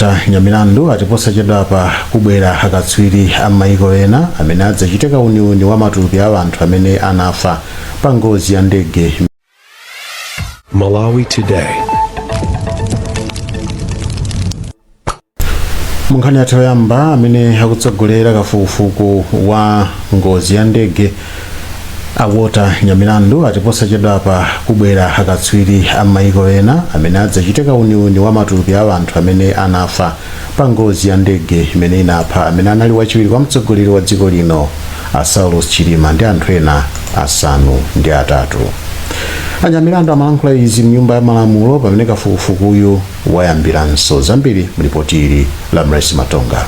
Nyamilandu ati posachedwapa kubwera akatswiri a maiko ena amene adzachite kauniuni wa matupi a anthu amene anafa pa ngozi ya ndege. Malawi Today. Munkhani yathu yoyamba, amene akutsogolera kafukufuku wa ngozi ya ndege a Walter Nyamilandu ati posachedwapa kubwera akatswiri a maiko ena amene adzachite kauniuni wa matupi a anthu amene anafa pa ngozi ya ndege imene inapha amene anali wachiwiri kwa mtsogoleri wa dziko lino a Saulos Chilima ndi anthu ena 8. A Nyamilandu amalankhula izi mnyumba ya malamulo pamene kafukufukuyu wayambiranso. Zambiri mlipoti ili la Mercy Matonga.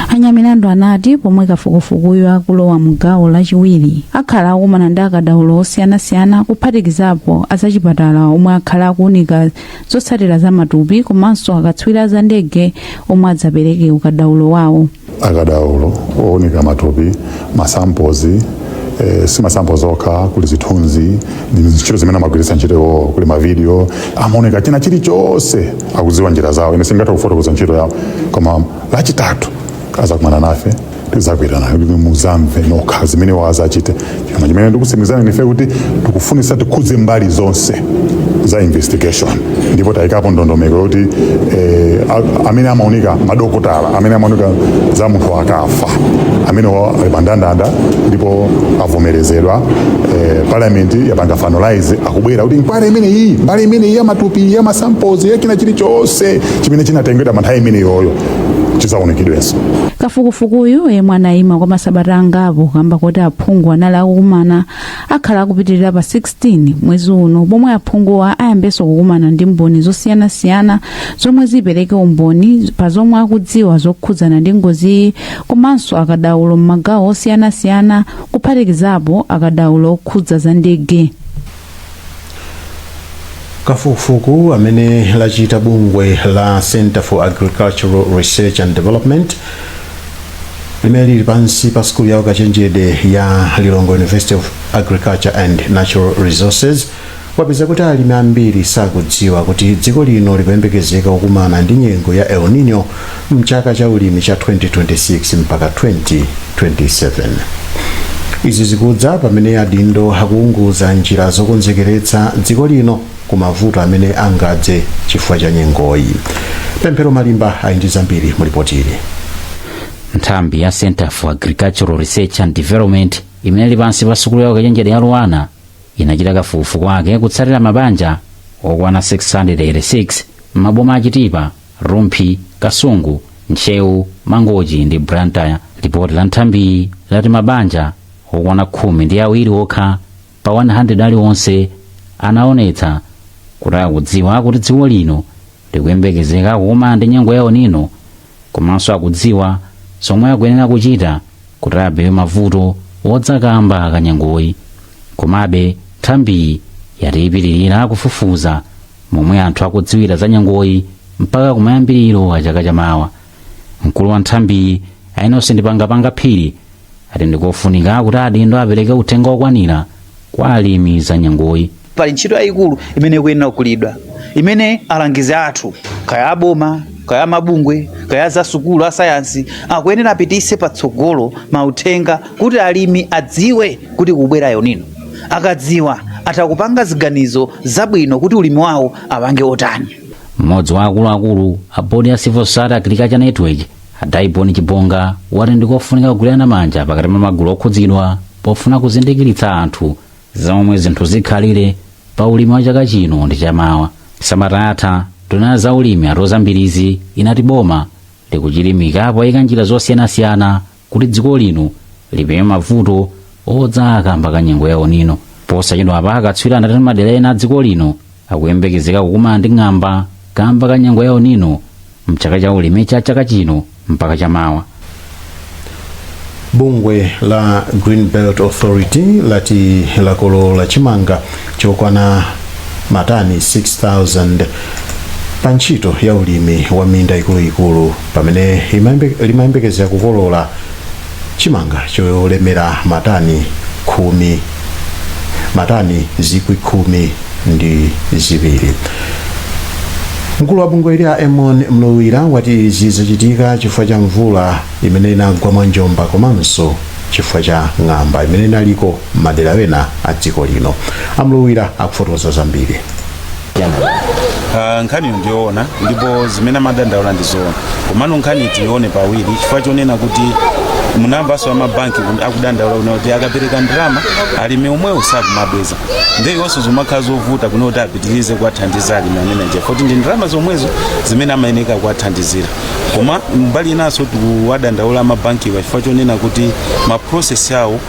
A Nyamilandu anati pomwe kafukufukuyu akulowa mu gawo lachiwiri, akhala akukumana ndi akadaulo osiyanasiyana, kuphatikizapo azachipatala omwe akhala akuunika zotsatira za matupi, komanso akatswiri a za ndege omwe adzapereke ukadaulo wawo. Akadaulo owunika matupi, masamples, si masamples okha, kuli zithunzi ndi ntchito zimene amagwiritsa ntchito iwowo, kuli mavidiyo amaoneka china chilichonse, akudziwa njira zawo. Ine singathe kufotokoza ntchito yawo, koma Lachitatu azakumana nafe, tizakuitanani kuti muzamve nokha zimene wazachite. Chifukwa chimene ndikutsimikizani ife kuti tikufunisa tikhudze mbali zonse za investigation, ndipo tayikapo ndondomeko yoti amene amaunika, madokotala amene amaunika za munthu akafa, amene ali pandandanda ndipo avomerezedwa, parliament yapanga finalize, akubwera kuti inquiry imene iyi, mbali imene iyi ya matupi, ya masamples, ya china chilichonse chimene chinatengedwa pa nthawi imene yoyo chizaunikidwenso. Kafukufukuyu, yemwe anayima kwa masabata angapo kamba kuti aphungu anali akukumana, akhala akupitirira pa 16 mwezi uno, pomwe aphunguwa ayambenso kukumana ndi mboni zosiyanasiyana zomwe zipereke umboni pa zomwe akudziwa zokhudzana ndi ngoziyi, komanso akadaulo m'magawo osiyanasiyana, kuphatikizapo akadaulo okhudza za ndege. Kafukufuku amene lachita bungwe la Center for Agricultural Research and Development limene lili pansi pa sukulu ya ukachenjede ya Lilongwe University of Agriculture and Natural Resources wapeza kuti alimi ambiri sakudziwa kuti dziko lino likuyembekezeka kukumana ndi nyengo ya El Nino mchaka cha ulimi cha 2026 mpaka 2027. Izi zikudza pamene adindo akuunguza njira zokonzekeretsa dziko lino ku mavuto amene angadze chifukwa cha nyengoyi. Pemphero Malimba ali ndi zambiri mu lipoti ili. Nthambi ya Center for Agricultural Research and Development imene ili pansi pa sukulu ya ukachenjede ya LUANAR inachita kafukufuku wake kutsatira mabanja okwana 686 m'maboma a Chitipa, Rumphi, Kasungu, Ntcheu, Mangochi ndi Blantyre. Lipoti la nthambiyi lati mabanja okwana 12 okha pa 100 aliwonse anaonetsa kuti akudziwa kuti dziko lino likuyembekezeka kukumana ndi nyengo ya El Nino, komanso akudziwa zomwe akuyenera kuchita kuti apewe mavuto odza kamba ka nyengoyi. Komabe nthambiyi yati ipitirira kufufuza momwe anthu akudziwira za nyengoyi mpaka kumayambiriro a chaka chamawa. Mkulu wa nthambiyi, a Innocent Pangapanga Phiri, ati ndikofunika kuti adindo apereke uthenga okwanira kwa alimi za nyengoyi. Pali ntchito yayikulu imene ikuyenera kugwiridwa, imene alangizi athu, kaya aboma, kaya mabungwe, kaya za sukulu, asayansi, akuyenera apitise patsogolo mauthenga kuti alimi adziwe kuti kubwera El Nino. Akadziwa, atha kupanga ziganizo zabwino kuti ulimi wawo apange otani. Mmodzi wa akuluakulu a bodi ya Civil Society Agriculture Network, a Daiboni Chibonga, wati ndikofunika kugwirana manja pakati pa magulu okhudzidwa pofuna kuzindikiritsa anthu za momwe zinthu zikhalire pa ulimi wa chaka chino ndi chamawa. Sabata yatha, nduna ya zaulimi a Roza Mbilizi inati boma likuchilimika poyika njira zosiyanasiyana kuti dziko lino lipewe mavuto odza kamba ka nyengo ya El Nino. Posachedwapa, akatswiri anati madera ena a dziko lino akuyembekezeka kukumana ndi ng'amba kamba ka nyengo ya El Nino mchaka cha ulimi cha chaka chino mpaka chamawa. Bungwe la Green Belt Authority lati lakolola chimanga chokwana matani 6000 pa ntchito ya ulimi wa minda ikuluikulu, pamene limayembekezera kukolola chimanga cholemera matani 12,000. Mkulu wa bungwe la Emon Mlowira wati izi zachitika chifukwa cha mvula imene inagwa mwanjomba komanso chifukwa cha ng'amba imene inaliko m'madera ena a dziko lino. Amlowira akufotokoza zambiri. Nkhaniyo ndiyoona ndipo zimene amadandaula ndizoona, komano nkhani tione pawiri, chifukwa chonena kuti munamvanso amabanki akudandaula kuna kuti akapereka ndalama alimi omwewo sakumabweza, ndiye iwonso zimakhala zovuta kuna kuti apitirize kuwathandiza alimi amene nje kuti ndi ndalama zomwezo zimene amayeneka kuwathandizira. Koma mbali inanso tikuwadandaula amabankiwa chifukwa chonena kuti ma process awo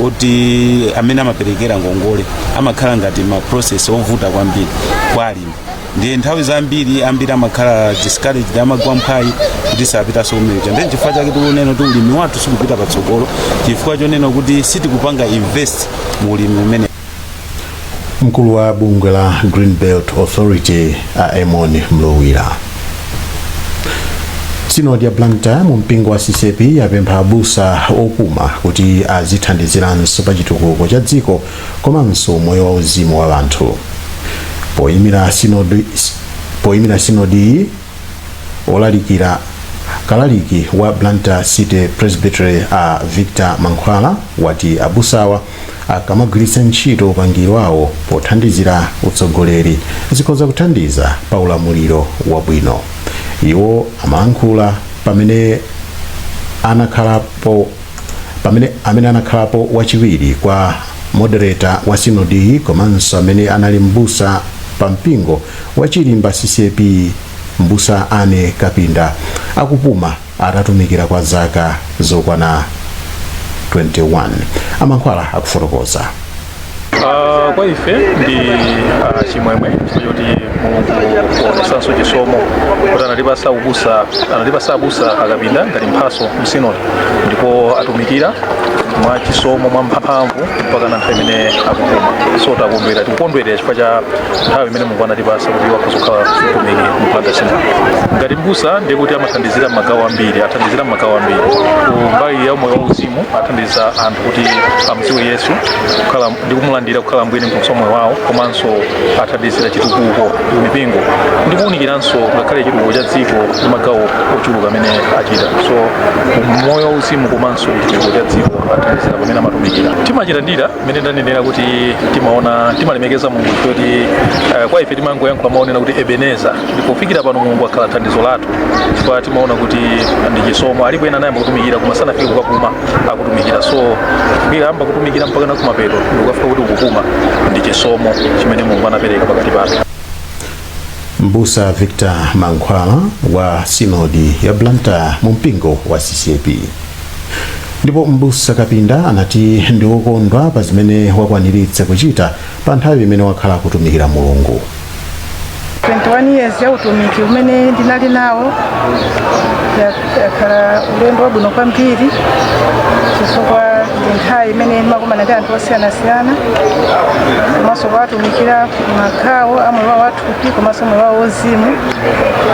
oti amene amaperekera ngongole amakhala ngati ma process ovuta kwambiri kwa alimi, ndiye nthawi zambiri ambiri amakhala discouraged, amagwa mphwayi kuti sapitanso kumenecho. Ndiye chifukwa chake tikunena kuti ulimi wathu sikupita patsogolo, chifukwa chonena kuti sitikupanga invest mu ulimi umene. Mkulu wa bungwe la Green Belt Authority, a Emon Mlowira. Sinodi ya Blantyre mu mpingo wa CCAP yapempha abusa opuma kuti azithandiziranso pa chitukuko cha dziko komanso moyo wauzimu wa anthu. Poyimira sinodi, olalikira kalaliki wa Blantyre City Presbytery, a Victor Mankhwala, wati abusawa akamagwiritsa ntchito upangiri wawo pothandizira utsogoleri, zikhoza kuthandiza pa ulamuliro wabwino. Iwo amalankhula pamene amene anakhalapo wachiwiri kwa moderator wa sinodiyi komanso amene anali mbusa pa mpingo wa Chilimba CCAP, mbusa Ane Kapinda, akupuma atatumikira kwa zaka zokwana 21. Amankhwala akufotokoza. Kwa ife ndi chimwemwe chifukwa choti Mulungu waonesanso chisomo kuti anatipasa ubusa, anatipasa abusa Akapinda ngati mphaso msinodi, ndipo atumikira mwa chisomo, mwa mphamvu, mpaka na nthawi imene akupuma. So takondwera, tikukondwerera chifukwa cha nthawi imene Mulungu anatipasa kuti wakhoza kukhala mtumiki mu Synod. Ngati mbusa ndiye kuti amathandizira m'magawo ambiri, athandizira m'magawo ambiri. Ku mbali ya moyo wauzimu athandiza anthu kuti amdziwe Yesu kukhala ndi kumulandira kukhala mbwini mpulumutsi moyo wawo, komanso athandizira chitukuko mipingo ndi kuwunikiranso ngakhale chitukuko cha dziko ndi magawo ochuluka amene achita. So moyo wauzimu komanso chitukuko cha dziko athandizira pamene amatumikira. Timachitandira mmene ndanenera kuti timaona, timalemekeza Mulungu kuti kwa ife timangoyankhula maonena kuti Ebeneza, ndipo kufikira pano Mulungu akhala thandizo lathu, chifukwa timaona kuti ndi chisomo. Alipo ena anayamba kutumikira koma sanafike kukapuma akutumikira. So kufikira amba kutumikira mpaka na kumapeto ndikukafika kuti ukupuma, ndi chisomo chimene Mulungu anapereka pakati pathu. Mbusa Victor Mankhwala wa sinodi ya Blantyre mu mpingo wa CCAP. Ndipo mbusa Kapinda anati ndi wokondwa pa zimene wakwaniritsa kuchita pa nthawi imene wakhala kutumikira Mulungu. 21 years ya utumiki umene ndinali nawo yakhala ulendo wabwino kwambiri, chifukwa ndi nthawi imene ndimakumana ndi anthu osiyanasiyana komanso kuwatumikira magawo a moyo wawo wathupi komanso moyo wawo wozimu.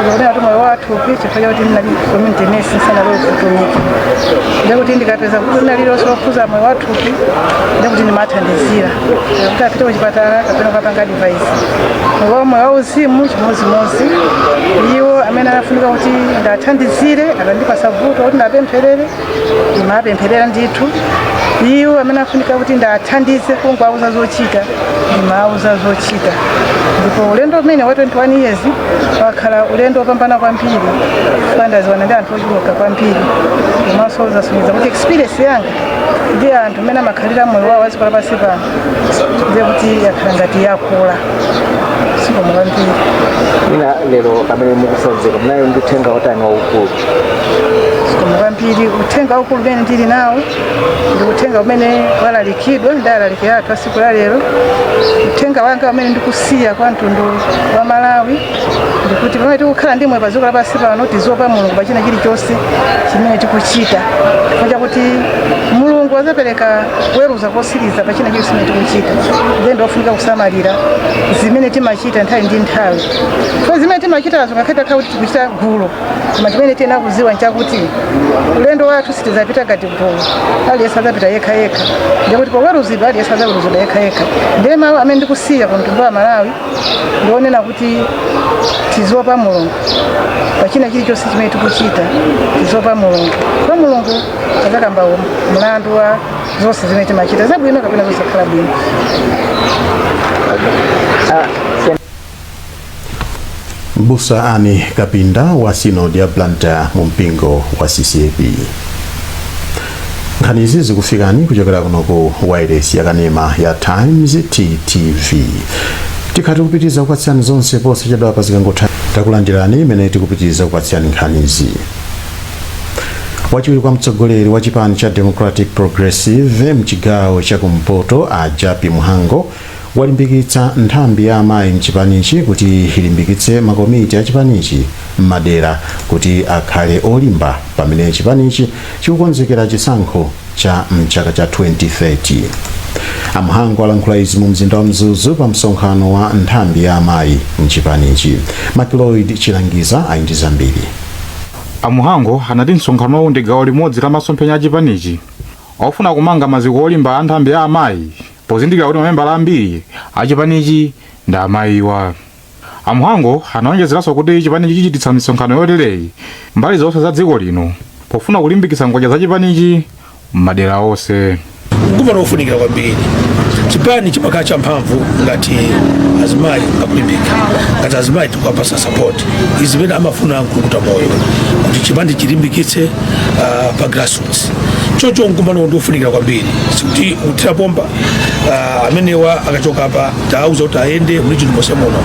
Ndikunena kuti moyo wathupi chifukwa chakuti ndinali community nurse nsanalowe kutumiki, ndekuti ndikapeza kuti ndinalilonse lokhuza moyo wathupi, ndekuti ndimathandizira kuti apite kuchipatala kapena kukapanga advice. Moyo wauzimu chimodzimodzi, iwo amene anafunika kuti ndathandizire akandipasa vuto kuti ndapempherere, ndimapempherera ndithu. Iwo amene afunika kuti ndathandize kungowauza zochita, ndimawauza zochita. Ndipo ulendo umene wa 21 years wakhala ulendo wopambana kwambiri, chifukwa ndaziwana ndi anthu ochuluka kwambiri, komanso zasonyeza kuti experience yanga ndi anthu amene amakhalira moyo wawo wadziko lapansi pano, ndiye kuti yakhala ngati yakula. Zikomo kwambiri. Mwina lero pamene mukusadzeka, munali ndi uthenga wotani waukulu? Zikomo kwambiri. Uthenga waukulu umene ndili nawo ndi uthenga umene walalikidwa ndi alaliki athu asiku la lero. Uthenga wanga umene ndikusiya kwa mtundu wa Malawi ndikuti pamene tikukhala ndi moyo pa dziko lapansi pano, tiziopa Mulungu pa china chilichonse chimene tikuchita, chifukwa chakuti Mulungu azapereka kuweruza kosiriza pa china chilichonse chimene tikuchita. Ndiye ndiofunika kusamalira zimene timachita nthawi ndi nthawi, chifukwa zimene timachitazo ngakhale takhala kuti tikuchita gulu, koma chimene tiyenera kuziwa nchakuti ulendo wathu sitizapita ngati gulu, aliyense adzapita yekha yekha. Ndikuti poweruzidwa aliyense adzaweruzidwa yekha yekha. Ndiye mawu amene ndikusiya ku mtundu wa Malawi ndionena kuti Tiziopa Mulungu pachina chilichonse chimene tikuchita. Tiziopa Mulungu kwa Mulungu adzakamba mlandu wa zonse zimene timachita, zabwino kapena zosakhala bwino. Mbusa Ani Kapinda wa Sinodi ya Blantyre mu mpingo wa CCAP. Nkhani izi zikufikani kuchokera kuno ku wireless yakanema ya Times TTV. Tikhala tikupitiriza kupatsirani zonse posachedwa pa zikangotha. Takulandirani imene tikupitiriza kupatsirani nkhanizi. Wachiwiri kwa mtsogoleri wa chipani cha Democratic Progressive mchigawo chakumpoto, a Jappie Mhango, walimbikitsa nthambi ya amayi mchipanichi kuti ilimbikitse makomiti a chipanichi m'madera kuti akhale olimba pamene chipanichi chikukonzekera chisankho cha mchaka cha 2030. A Mhango alankhula izi mu mzinda wa Mzuzu pa msonkhano wa nthambi ya amayi mchipanichi. Macloyd Chilangiza ali ndi zambiri. A Mhango anati msonkhanowu ndi gawo limodzi la masomphenya a chipanichi ofuna kumanga maziko olimba a nthambi ya amayi, pozindikira kuti mamembala ambiri a chipanichi ndi amayiwa. A Mhango anaonjezeranso kuti chipanichi chichititsa misonkhano yotereyi mbali zonse za dziko lino pofuna kulimbikitsa ngodya za chipanichi m'madera onse. Mkumano wofunikira kwambiri. Chipani chimakhala champhamvu ngati azimayi akulimbika, ngati azimayi tikuwapasa support. Izi zimene amafuna Mkulukuta Moyo, kuti chipani chilimbikitse pa grassroots. Chocho mkumano ndi wofunikira kwambiri. Sikuti kuthira pompa. Amenewa akachoka apa, tauza kuti ayende mu region monse muno,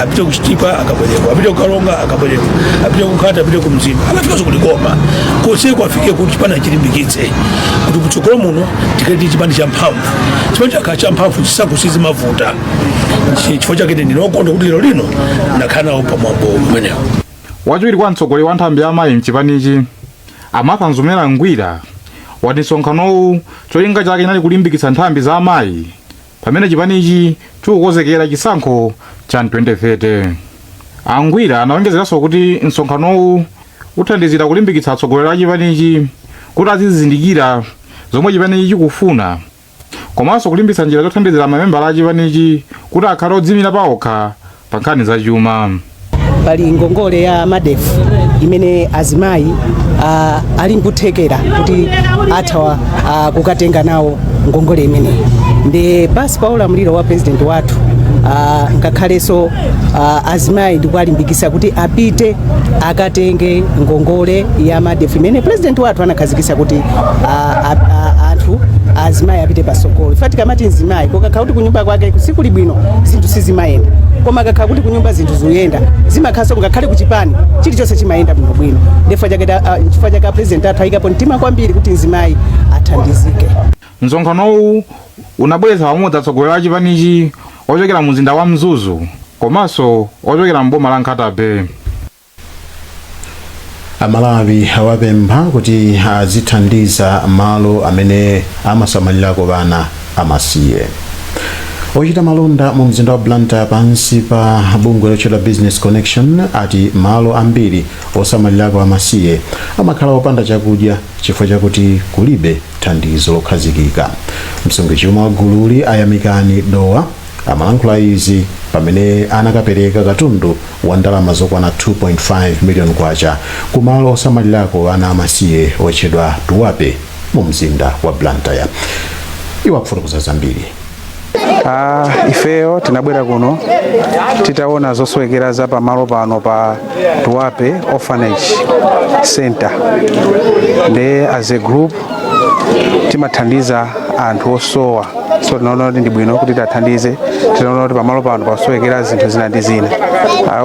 apite kuChitipa akabwereko, apite kuKalonga akabwereko, apite kuNkhata, apite kuMzimba, akafikanso kuLikoma, konseko afike kuti chipani achilimbikitse, kuti kutsogolo muno tikhale ndi chipani champhamvu. Chipani chakhala champhamvu, chisankho sizimavuta. Chifukwa chake ndinokondwa kuti lero lino ndakhala nawo pamwambo umenewo. Wachiwiri kwa mtsogoleri wa nthambi ya amayi mchipanichi, a Martha Mzumela Ngwira, wati msonkhanowu cholinga chake chinali kulimbikitsa nthambi za amayi pamene chipanichi chikukonzekera chisankho cha 2030. A Ngwira anaonjezeranso kuti msonkhanowu uthandizira kulimbikitsa atsogoleri a chipanichi kuti azizindikira zomwe chipanichi chikufuna, komanso kulimbikitsa njira zothandizira mamembala a chipanichi kuti akhale odziyimira paokha pa nkhani zachuma. Pali ngongole ya MARDEF imene azimayi ali nkuthekera kuti atha kukatenga nawo ngongole imeneyi. Ndi pasi pa ulamuliro wa president wathu, ngakhalenso azimayi ndikuwalimbikitsa kuti apite akatenge ngongole ya MARDEF imene president wathu anakhazikitsa kuti anthu azimayi apite pasogolo. Ife tikamati mzimayi, kokakhala kuti kunyumba kwake sikuli bwino, zinthu sizimayenda, koma akakhala kuti kunyumba zinthu zikuyenda, zimakhalanso ngakhale kuchipani chilichonse chimayenda bwinobwino. Chifukwa chake president athu ayikapo mtima kwambiri kuti mzimayi athandizike. Msonkhanowu unabweretsa pamodzi atsogoleri a chipanichi ochokera mu mzinda wa Mzuzu komanso ochokera mboma la Nkhata Bay. Amalawi awapempha kuti azithandiza malo amene amasamalirako ana amasiye. Ochita malonda mu mzinda wa Blantyre pansi pa bungwe lotchedwa Business Connection ati malo ambiri osamalirako amasiye amakhala opanda chakudya chifukwa chakuti kulibe thandizo lokhazikika. Msungichuma wa gululi, Ayamikani Dowa, amalankhula izi pamene anakapereka katundu wa ndalama zokwana 2.5 million kwacha kumalo osamalirako ana amasiye otchedwa Tuwape mu mzinda wa Blantyre. Iwo akufotokoza zambiri. Ifeyo tinabwera kuno titaona zosowekera za pamalo pano pa Tuwape Orphanage Center. Nde as a group timathandiza anthu osowa, so tinaona kuti ndi bwino kuti tiathandize. Tinaona kuti pamalo pano pasowekera zinthu zina ndi zina.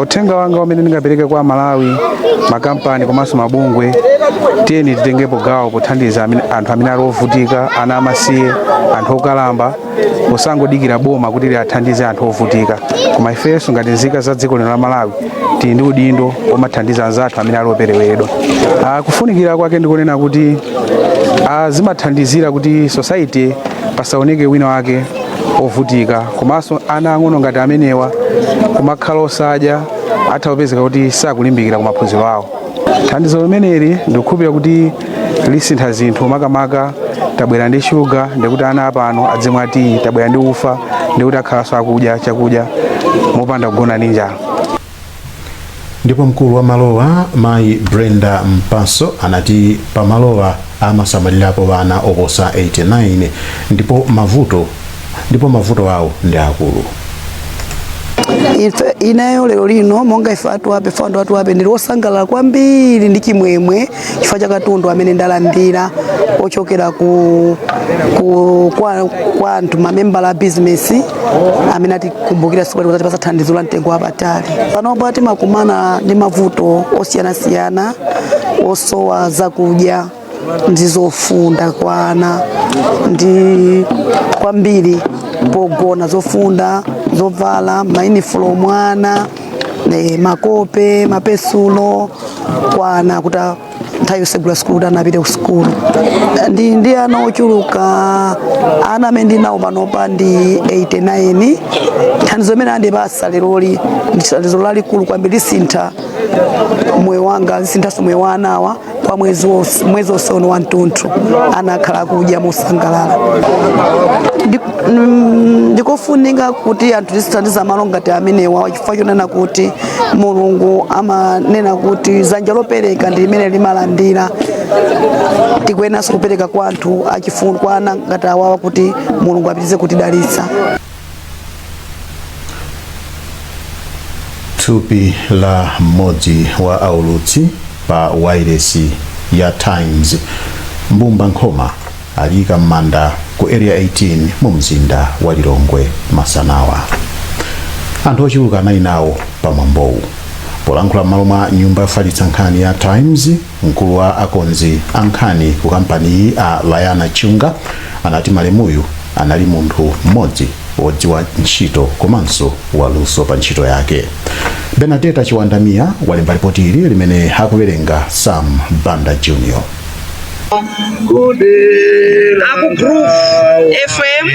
Uthenga wanga umene ndingapereke kwa Malawi, makampani komanso mabungwe, tiyeni titengepo gawo pothandiza anthu amene ali ovutika, ana amasiye, anthu okalamba, posangodikira boma kuti liathandize anthu ovutika, koma ifenso ngati nzika za dziko lino la Malawi tili ndi udindo omathandiza anzathu amene ali opereweredwa. Kufunikira kwake ndikunena kuti zimathandizira kuti society pasaoneke wina wake ovutika, komanso ana ang'ono ngati amenewa kumakhala osadya atha kupezeka kuti sakulimbikira ku maphunziro awo. Thandizo limeneli ndikukhulupirira kuti lisintha zinthu, makamaka tabwera ndi shuga, ndikuti ana apano adzimwa tiyi, tabwera ndi ufa, ndikuti akhalanso akudya chakudya mopanda kugona ndi njala. Ndipo mkulu wa malowa, mayi Brenda Mpaso, anati pamalowa amasamalirapo ana oposa 89 ndipo mavuto awo ndi akulu. Ife ineyo lero lino, monga ife atuwape, founder atuwape, ndili wosangalala kwambiri ndi chimwemwe chifukwa cha katundu amene ndalandira ochokera ku kwa anthu, mamembala a bizinesi amene atikumbukira siku kuti atipasa thandizo la mtengo wapatali. Panopo timakumana ndi mavuto osiyanasiyana osowa zakudya ndi zofunda kwa ana, ndi kwambiri pogona, zofunda, zovala, mayunifomu ana, makope, mapesulo kwa ana, kuti nthawi yosegula sukulu kuti ana apite ku sukulu. Ndi ana ochuluka. Ana amene ndinawo panopa ndi 89. Thandizo imene andipasa leroli ndi thandizo lalikulu kwambiri, lisintha moyo wanga, lisinthanso moyo wa anawa kwa mwezi wonse uno wamtunthu. Ana akhala akudya mosangalala. Ndikofunika kuti anthu tizithandiza malo ngati amenewa, chifukwa chonena kuti Mulungu amanena kuti dzanja lopereka ndi limene limalandira. Tikuyeneranso kupereka kwa anthu achifundo, kwa ana ngati awawa, kuti Mulungu apitirize kutidalitsa. Thupi la mmodzi wa aulutsi pa wailesi ya Times, Mbumba Nkhoma, aliyika m'manda ku Area 18 mu mzinda wa Lilongwe masanawa. Anthu ochuluka anali nawo pa mwambowu. Polankhula m'malo mwa nyumba yofalitsa nkhani ya Times, mkulu wa akonzi a nkhani ku kampaniyi, a Layana Chunga, anati malemuyu anali munthu mmodzi wodziwa ntchito komanso waluso pa ntchito yake. Benadeta Chiwandamiya walemba ripoti ili limene akuwerenga Sam Banda Jr. Aku Groove FM,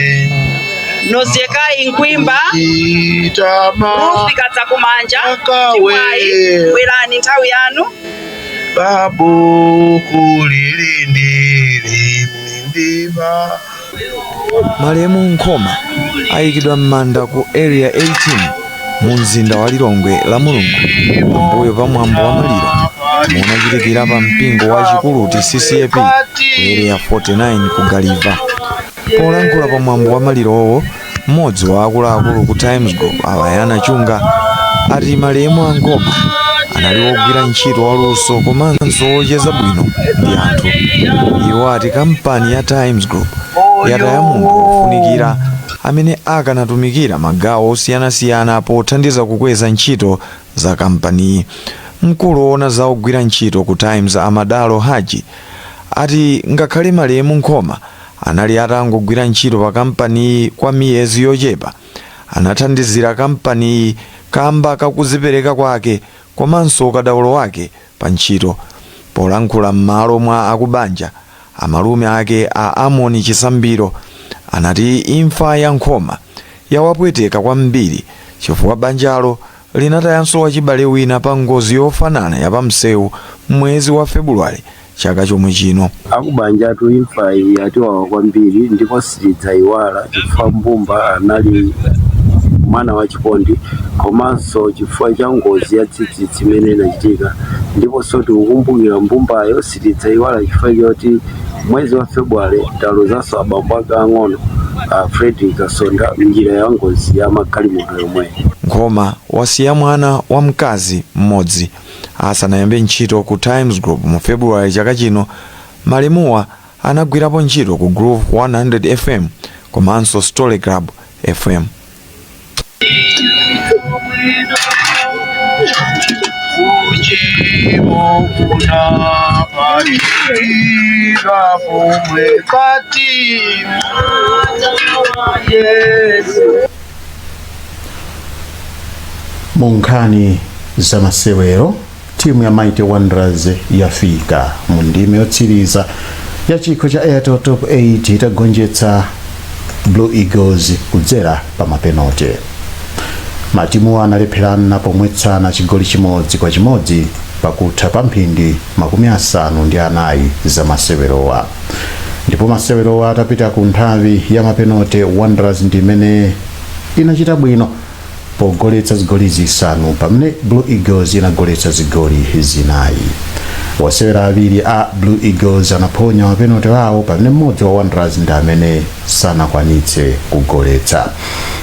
Nozekai Nkwimba, Ruth Kadzakumanja, Chimwayi, bwerani, nthawi yanu. Babuku lili ndili ndima. Malemu Nkhoma ayikidwa m'manda ku Area 18 mu mzinda wa Lilongwe la Mulungu, pambuyo pa mwambo wa maliro omwe unachitikira pa mpingo wa Chikuluti CCAP ku Area 49 ku Galiva. Polankhula pa mwambo wa malirowo, mmodzi wa akuluakulu ku Times Group, Alayana Chunga, ati malemu a Nkhoma anali wogwira ntchito waluso komanso wocheza bwino ndi anthu. Iwo ati kampani ya Times Group yataya munthu wofunikira amene akanatumikira magawo osiyanasiyana pothandiza kukweza ntchito za kampaniyi. Mkulu woona za ogwira ntchito ku Times, Amadalo Haji, ati ngakhale malemu Nkhoma anali atangogwira ntchito pa kampaniyi kwa miyezi yochepa, anathandizira kampaniyi kamba kakuzipereka kwake komanso ukadaulo wake pa ntchito. Polankhula m'malo mwa akubanja, amalume ake a Amoni Chisambiro anati imfa ya Nkhoma yawapweteka kwambiri chifukwa banjalo linatayanso wachibale wina pa ngozi yofanana ya pamsewu mwezi wa Febuluwale chaka chomwe chino. Akubanjatu, imfa iyi yatiwawa kwambiri ndipo sitidzayiwala, chifukwa Mbumba anali mwana wachikondi, komanso chifukwa cha ngozi ya dzidzidzi imene inachitika. Ndiponso tikukumbukira Mbumbayo, sitidzayiwala chifukwa choti mwezi wa February taluzanso abambo ake ang'ono, Frederick Kasonda, mnjira ya ngozi ya magalimoto yomweyo. Nkhoma wasiya mwana wa mkazi mmodzi. Asanayambe ntchito ku Times Group mu February chaka chino, malemuwa anagwirapo ntchito ku Groove 100 FM komanso Story Club FM. Mu nkhani zamasewero, timu ya Mighty Wanderers yafika mu ndime yotsiriza ya chikho cha Airtel Top 8 itagonjetsa Blue Eagles kudzera pa mapenote. Matimuwa analepherana pomwetsana chigoli 1-1 pakutha pa mphindi 94 za masewerowa. Ndipo masewerowa atapita ku nthawi ya mapenote, Wanderers ndi imene inachita bwino. Pogoletsa zigoli 5 pamene Blue Eagles inagoletsa zigoli 4. Osewera awiri a Blue Eagles anaphonya mapenalty awo, pamene mmodzi wa Wanderers ndi amene sanakwanitse kugoletsa.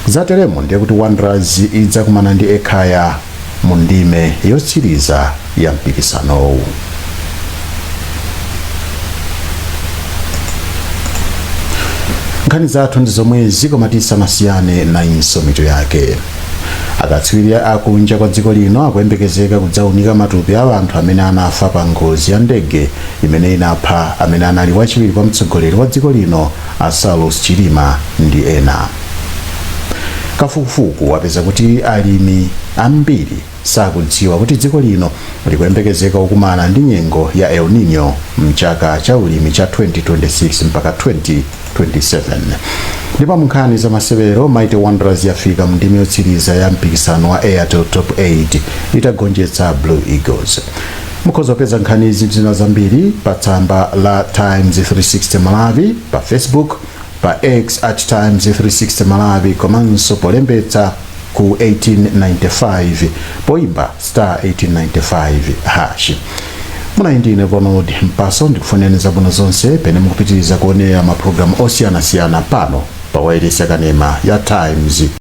Zateremo ndiye kuti Wanderers idzakumana ndi Ekhaya mu ndime yotsiriza ya mpikisanowu. Nkhani zathu ndi zomwezi, koma tisanasiyane nayinso mitu yake. Akatswiri akunja kwa dziko lino akuyembekezeka kudzaunika matupi a anthu amene anafa pa ngozi ya ndege imene inapha amene anali wachiwiri kwa mtsogoleri wa dziko lino a Saulos Chilima ndi ena. Kafukufuku wapeza kuti alimi ambiri sakudziwa kuti dziko lino likuyembekezeka kukumana ndi nyengo ya El Nino mchaka cha ulimi cha 2026 mpaka 2027. Ndipo mu nkhani za masewero, Mighty Wanderers yafika mu ndime yotsiriza ya mpikisano wa Airtel Top 8 itagonjetsa Blue Eagles. Mukhoza kupeza nkhani izi ndi zina zambiri pa tsamba la Times 360 Malawi pa Facebook, pa X at Times 360 Malawi, komanso polembetsa ku 1895 poimba star 1895 hash. Munali ndine Ronald Mpaso, ndikufunirani zabwino zonse pene mukupitiriza kuonera mapulogalamu osiyanasiyana pano pa wailesi yakanema ya Times.